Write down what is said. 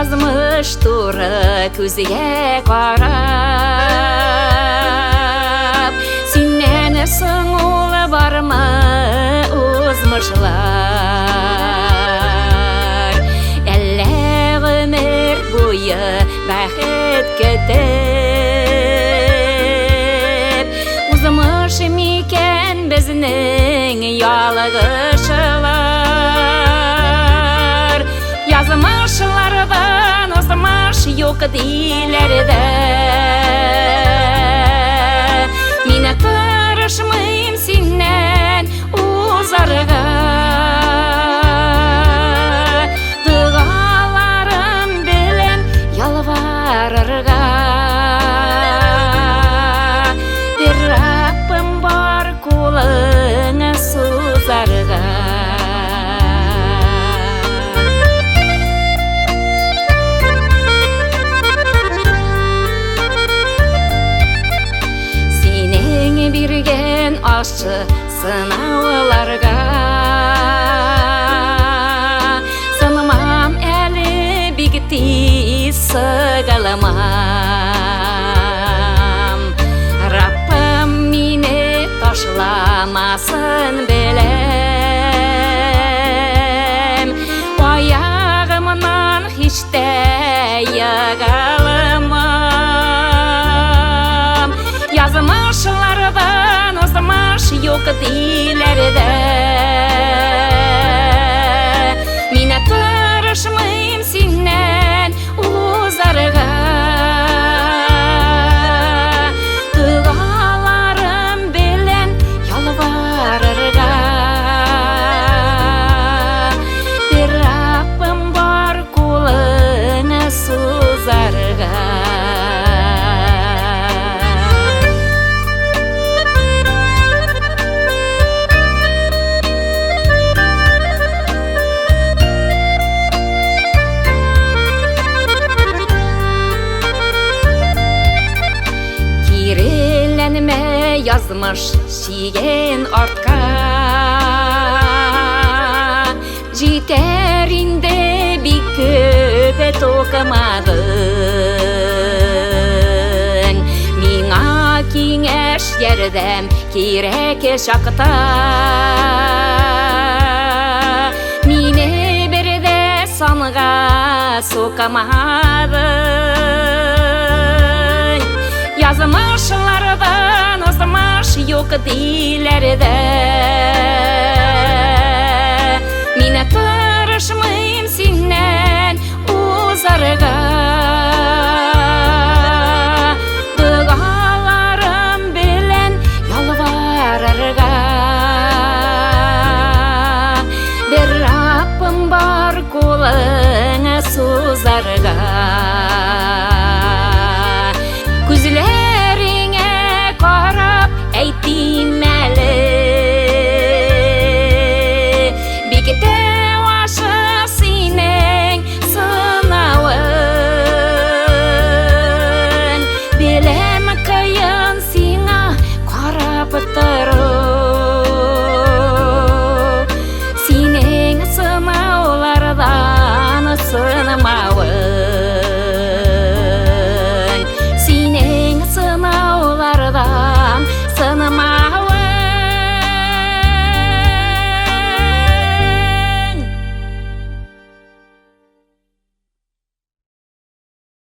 Язмыш туры күзгә карап, синнән соң ул бармы узмышлар? Әллә гомер буе бәхет көтеп, узмыш микән безнең ялгышлар? Язмышлардан узмыш юк диләр дә, мин тырышмыйм синнән узарга. Догаларым белән ялварырга, бер Раббым бар кулың сузарга. Синең биргән ачы сынауларга сынмам әле, бик тиз сыгылмам. Раббым мине ташламасын беләм, аягымнан һич тә егылмам. Язмышлардан узмыш юк диләр дә, мин тырышмыйм синнән узарга. Догаларым белән ялварырга, бер Раббым бар кулың сузарга. Киреләнмә, язмыш, чиген артка. Җитәр инде, бик күп тукымадың. Миңа киңәш, ярдәм кирәк чакта, мине бер дә санга сукмадың. Язмышлардан узмыш юк диләр дә, мин тырышмыйм синнән узарга. Догаларым белән ялварырга, бер Раббым бар кулың сузарга. Күзләреңә карап әйтим әле, бик тә ашы синең сынавың. Беләм, кыен сиңа карап тору, синең сынаулардан сынмавың.